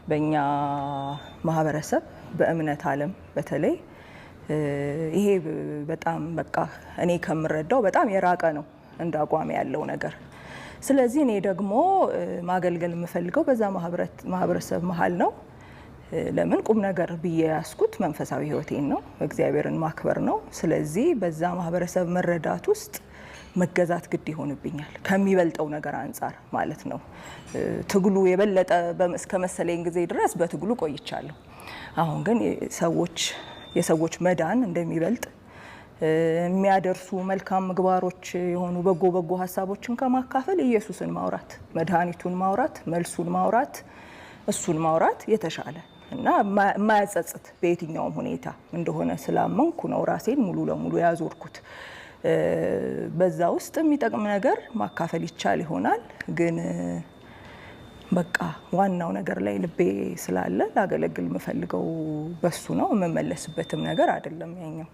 በእኛ ማህበረሰብ በእምነት ዓለም በተለይ ይሄ በጣም በቃ እኔ ከምረዳው በጣም የራቀ ነው እንደ አቋም ያለው ነገር። ስለዚህ እኔ ደግሞ ማገልገል የምፈልገው በዛ ማህበረሰብ መሀል ነው። ለምን ቁም ነገር ብዬ ያስኩት መንፈሳዊ ሕይወቴን ነው፣ እግዚአብሔርን ማክበር ነው። ስለዚህ በዛ ማህበረሰብ መረዳት ውስጥ መገዛት ግድ ይሆንብኛል ከሚበልጠው ነገር አንጻር ማለት ነው። ትግሉ የበለጠ እስከ መሰለኝ ጊዜ ድረስ በትግሉ ቆይቻለሁ። አሁን ግን የሰዎች መዳን እንደሚበልጥ የሚያደርሱ መልካም ምግባሮች የሆኑ በጎ በጎ ሀሳቦችን ከማካፈል ኢየሱስን ማውራት፣ መድኃኒቱን ማውራት፣ መልሱን ማውራት፣ እሱን ማውራት የተሻለ እና የማያጸጽት በየትኛውም ሁኔታ እንደሆነ ስላመንኩ ነው ራሴን ሙሉ ለሙሉ ያዞርኩት። በዛ ውስጥ የሚጠቅም ነገር ማካፈል ይቻል ይሆናል፣ ግን በቃ ዋናው ነገር ላይ ልቤ ስላለ ላገለግል የምፈልገው በሱ ነው። የምመለስበትም ነገር አይደለም ያኛው።